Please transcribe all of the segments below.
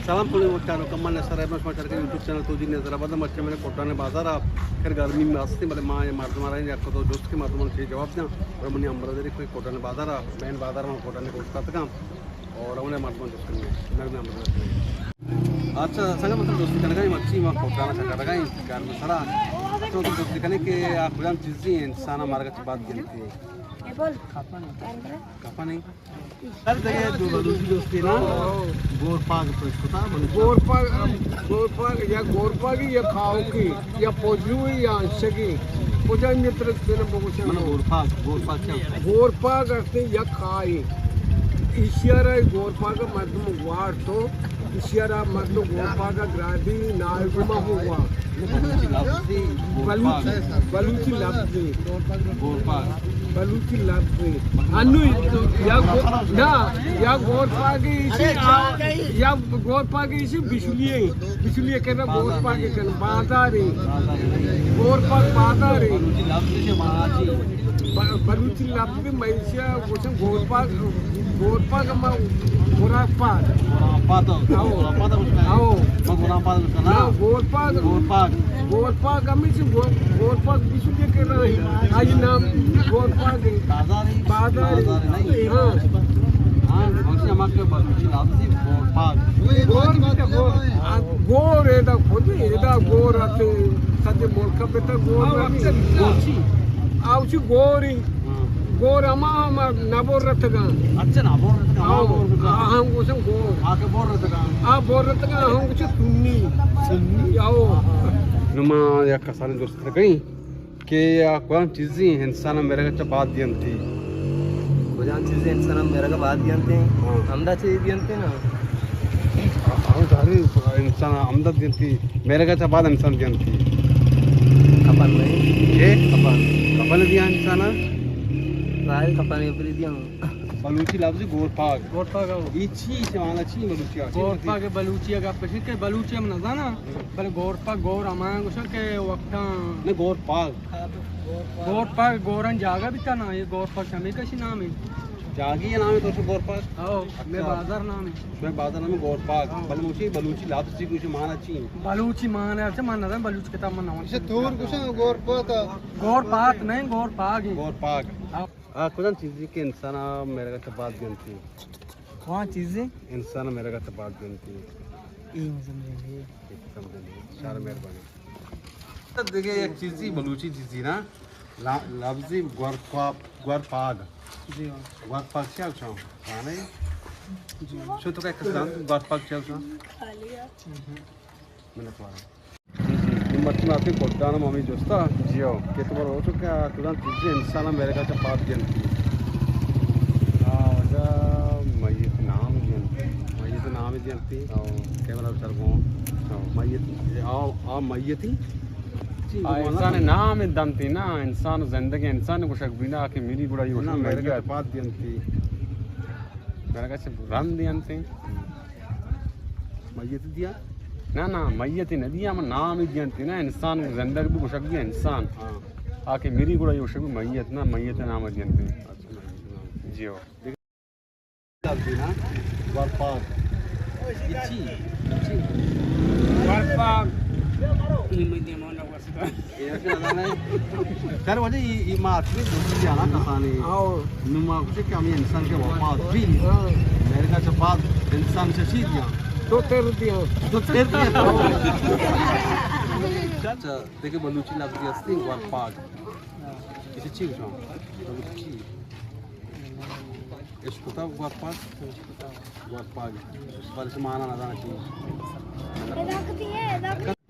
سلام کنیں وقت چاروکاں، من نثار احمد، شما چارگا یوٹیوب چینل توجیہ نظر آباد. مرچی من کوٹان بازار ءَ، خیر گرمی ماستے، بلے ما اے مردم ءَ را یک دو جست کہ مردم چے جواب دیاں، اور منی ہمراہ داری کوئی کوٹان بازار ءَ، مین بازار ءَ ما کوٹان گوشت اتکاں، اور ہمیں مردم جست کنیں، نرم ہمراہ داری. اچھا، سنگت مطلب دوستی کنگا، مرچی ما کوٹان چکرگا، گرم سرا. اچھا، تو دوستی کنیں کہ آ کجام چیزی انسان مرگ چ بعد گنتی. کپا نہیں. سر، دگہ دو بلوچی دوستی نا، گور پاگ پیش کتا، بلوچی. گور پاگ، گور پاگ یا گور پاگی یا کھاوکی یا پوجوی یا انشگی. کجا میتر دین بگوشن؟ من گور پاگ، گور پاگ کیا؟ گور پاگ ارتے یک کھائی. ایشیارا گور پاگ مردم وارتو، ایشیارا مردم گور پاگ گرادی نائگما ہوا. بلوچی لفظی گورپاگ. بلوچی، بلوچی لفظی. گورپاگ. بلوچی لفظی. انو یا گو-، نا، یا گورپاگی ایشی، یا گورپاگی ایشی بشلیے، بشلیے کنا گورپاگی کنا بازاری. گورپاگ بازاری. بلوچی لفظی چے مانا چی؟ ب-، بلوچی لفظ مئیشیا گوشن گورپاگ، گورپاگ ما گورپاگ. گورپاگ. آؤ. گورپاگ گوشن. آؤ. ما گورپاگ گوشن. نا، گورپاگ. گورپاگ. گورپاگ ہمیشہ گور-، گورپاگ بشو کے کر رہا ہے. آئی نام گورپاگ ہے. بازار ہے. بازار ہے. بازار نہیں. ہاں. ہاں، ہمیشہ ہمارے بلوچی لفظ ہے گورپاگ. گور، گور. آ، گور ادا خود ادا گور آتے. سجے ملک پہ تا گور آتے. گور چی؟ آؤ چی گوری. گور ہما، ہما نہ بور رتگاں. اچھا، نہ بور رتگاں، ہاں، ہاں، بور رتگاں. ہاں، ہم گوشن گور. آ کہ بور رتگاں. آ بور رتگاں، ہم گوشن سنی. سنی؟ آؤ. نو ما یک کسانی دوست کئی کہ آ کجام چیزی انسان مرگ چہ بعد دینتی؟ کجام چیزی انسان مرگ بعد دینتی؟ ہاں. ہمدا چیز دینتی نا. ہاں، ظاہر ہے، انسان ہمدا دینتی، مرگ چہ بعد انسان دینتی. کپن نہیں؟ اے؟ کپن. کپن دیا انسان؟ ظاہر کپن پر دیا. بلوچی لفظ گورپاگ. گورپاگ، ہو. ای چی، چی مانا چی بلوچی آ؟ گورپاگ بلوچی اگا پشن کہ بلوچی ہم نزانا، بلے گورپاگ گور ہمان گوشن کہ وقتاں. نہ، گورپاگ. گورپاگ گورن جاگہ بیتا نا، یہ گورپاگ ہمیں کشی نام ہے. جاگی نام ہے تو گورپاگ؟ ہو، اچھا. میں بازار نام ہے. میں بازار نام ہے گورپاگ. ہو. بلے مجھے بلوچی لفظ چی، مجھے مانا چی؟ بلوچی مانا، اچھا، من نزان بلوچ کتاب من نوان. اسے تور گوشن گورپاگ. گورپاگ نہیں، گورپاگ ہے. گورپاگ. ہو. آ کجام چیزی کہ انسان مرگ چہ بعد گنتی؟ کجام چیزی؟ انسان مرگ چہ بعد گنتی. ای مزن ہے. سمجھنے. شار مہربانی. دگہ یک چیزی، بلوچی چیزی نا، لا-، لفظی گورپا-، گورپاگ. جی ہاں. گورپاگ چیا گوشاں؟ زانے؟ جی. شو تو کئے کسان گورپاگ چیا گوشاں؟ منت وارا. جی، جی. مرچی ما اتیں کوٹان ہمیں جستا. جی ہو. کہ تمہارا ہو چکا کدام چیزی انسان مرگا چہ پاد گنتی؟ آ، واجہ میت نام گنتی. میت نام گنتی. ہاں. کیمرہ سر گون. ہاں. میت، آ، آ میتی؟ چی، آ، انسان نام دنتی نا، انسان زندگی، انسان گوشگ بینا کہ میری گڑا یو نا، شو مرگا میت. چہ پاد گنتی. مرگا چہ رند گنتی. میت دیا؟ نہ، نہ، میت نہ دیا، من نام دیانتی نا، انسان زندگ بھی گوشگ بھی انسان. ہاں. آ کہ میری گڑا یو شو میت نا، میت نام دیانتی. اچھا، میت نام. جی ہو. ورپاگ. یہ چی؟ یہ چی؟ ورپاگ. یہ مجھے مولا ورپاگ. اے، اچھا، نہ، نہ. سر، واجہ، یہ، یہ ما اتنی دوستی جانا کسانی. آؤ. نو ما کچھ کہ ہمیں انسان کے وفات بھی. ہاں. میرے کا چپات انسان سے چیز دیا. تو تیر دیا. تو تیر دیا. اچھا، دیکھیں بلوچی لفظی ہستی ورپاگ. اسے چی گوشاں؟ بلوچی چی؟ اشکتا ورپاگ؟ ورپاگ. بلے چہ مانا نہ زاناں چی.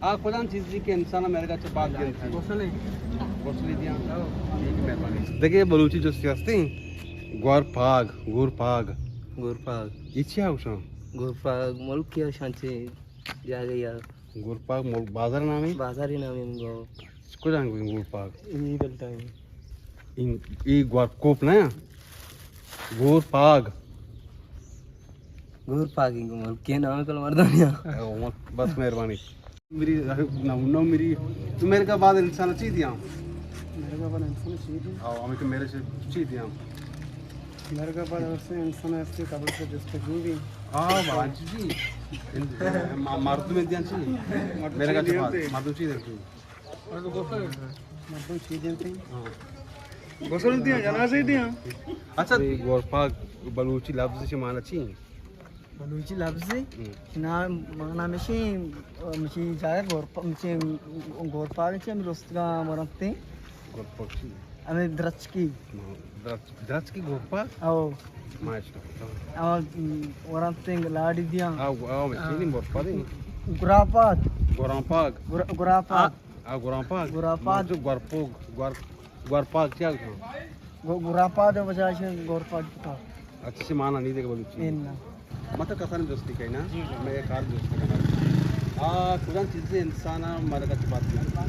آ کجام چیزی کہ انسان مرگا چہ بعد گنتی؟ غسلے. غسلے دیاں. ٹھیک، مہربانی. دگہ بلوچی جستی ہستی؟ گور پاگ، گور پاگ. گور پاگ. یہ چیا گوشاں؟ گور پاگ ملک یا شانچے جاگہ یا. گور پاگ ملک بازار نامی؟ بازاری نامی گو. کجا گوشن گور پاگ؟ ای بلتا ہے. این، ای گور کوپ نہ؟ گور پاگ. گور پاگ گو ملک کے نام کل مردم یا. اے، بس مہربانی. میری، نہ، نہ میری. تو میرے کا بعد انسان چی دیا؟ میرے کا بعد انسان چی دیا؟ آؤ، ہمیں تو میرے سے چی دیا؟ میرے کا بعد انسان ایسے قبر سے جستجو بھی. آؤ، بانچ جی. ما-، مردم دیان چی؟ میرے کا چپا، مردم چی دیتے؟ مردم چی دیتے؟ ہاں۔ غسل دیاں، جنازے دیاں۔ اچھا، گورپاگ بلوچی لفظ چی معنی چی؟ بلوچی لفظ؟ ہم۔ نا، معنی مشی، مشی جاگہ گورپا-، مشی گورپاگ چی ہمیں رستگاں ورنتے۔ گورپاگ چی؟ ہمیں درچکی۔ درچ-، درچکی گورپاگ؟ او۔ ماشاءاللہ۔ او، ورنتے لاڑی دیاں۔ او، او، مشی ہاں۔ گورپاگ۔ گراپاگ۔ گورانپاگ۔ گر-، گراپاگ۔ آ، آ، گورانپاگ۔ گورانپاگ۔ مطلب گورپوگ، گور-، گورپاگ چیا گوشاں؟ گو-، گورانپاگ وجہ چہ گورپاگ کتا۔ اچھا، چی معنی نہیں دیگا بلوچی؟ انا۔ مطلب کسان دوستی کئی نا؟ جی، جی۔ میں ایک آدھ دوستی کرنا۔ آ، کجام چیزیں انسان مرگا چپات نہ؟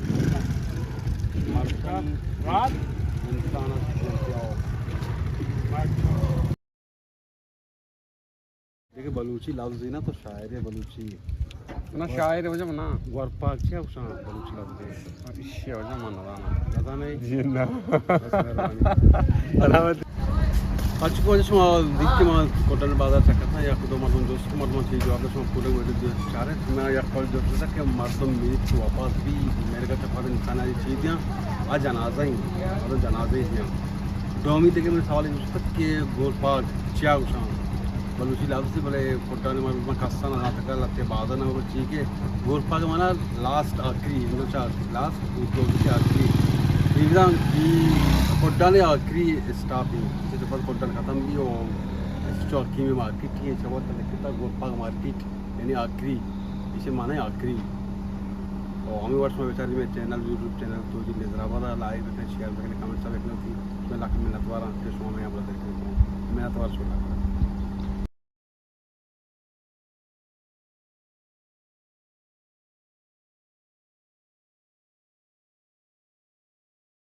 مرگا رات انسان کیا ہو؟ دیکھیں، بلوچی لفظ ہے نا، تو شاعر ہے بلوچی۔ نا، شاعر وجہ نا۔ گورپاگ چیا گوشاں بلوچی لفظ ہے؟ ایشی وجہ من نہ زاناں۔ نہ زانے؟ جی نا۔ بس مہربانی۔ علامت۔ اچھا، کو شما دیکھ کہ ما کوٹل بازار چکتا، یک دو مردم دوست کو مردم چی جواب شما پورے ویڈیو دیو چارے۔ میں یک کال جو تھا کہ مردم میت واپس بھی میرے کا چپا دن کھانا چیز دیاں، آ جنازہ ہی، مطلب جنازہ ہی دیاں۔ دومی دیگہ من سوال اے جست کہ گورپاگ چیا گوشاں؟ بلوچی لفظ بلے پٹانی مردم کسان نہ تکا لتے بازا نہ چی کہ گورپاگ مانا لاسٹ آخری، انگلش آخری، لاسٹ اردو چی آخری۔ ایگزام کی پٹانی آخری اسٹاپ ہی۔ چیز پر پٹان ختم بھی ہو، چوکی میں مارکیٹ ہی ہے، چوک تک لکھتا گورپاگ مارکیٹ۔ یعنی آخری، اسے معنی آخری۔ اور ہمیں ورش میں بیچاری میں چینل، یوٹیوب چینل تو جی نظر آباد لائک بکنے، شیئر بکنے، کمنٹ سب بکنے کی میں لاکھ منت وارا کہ شما میں ہمراہ کرتے۔ منت وار شما۔